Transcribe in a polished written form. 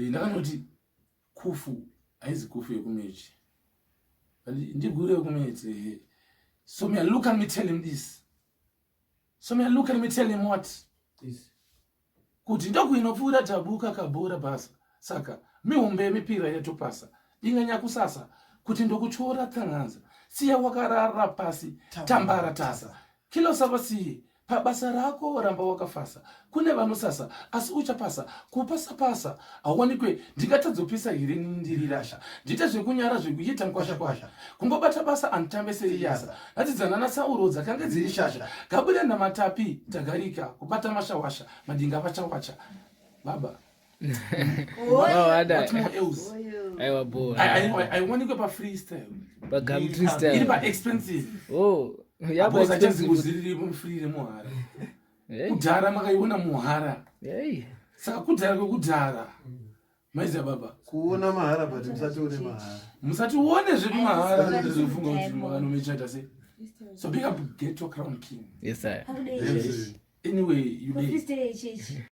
Ndakanoti kufu haizi kufu yekumechi, ndigure yekumechi ehe. So me look at me tell him this, so me look at me tell him what This. Kuti ndokuinopfuura tabuka kabhora basa saka mihombe yemipira yatopasa dinga nyakusasa kuti ndokutyora tsanganza siya wakarara pasi tambara tasa kilo savasiye pabasa rako ramba wakafasa kune vanosasa asi uchapasa kupasa pasa hauwanikwe. Ndingatadzopisa here ndiri rasha ndiite zvekunyara zvekuita nkwasha kwasha kungobata basa anditambe seriyasa nadzidzana nasauro dzakange dziri shasha gabuda namatapi tagarika kubata mashawasha madinga vachawacha baba. Wada. What more else? Aiwa, bo. Haiwanikwe pafreestyle. PaGumtree iri style. Paexpensive. Oh, yaba expensive. Abozachazingoziriripo mufree remuhara. Hey. Kudhara makaiona muhara. Hey. Saka kudhara kwekudhara maiziya baba. Kuona mahara, but musatione mahara. Musatione zvedu mahara, ndizofunga kuti makanomechaita sei. So big up Ghetto Crown King. Yes, sir. Yes. Anyway, you dey Freestyle yechechi.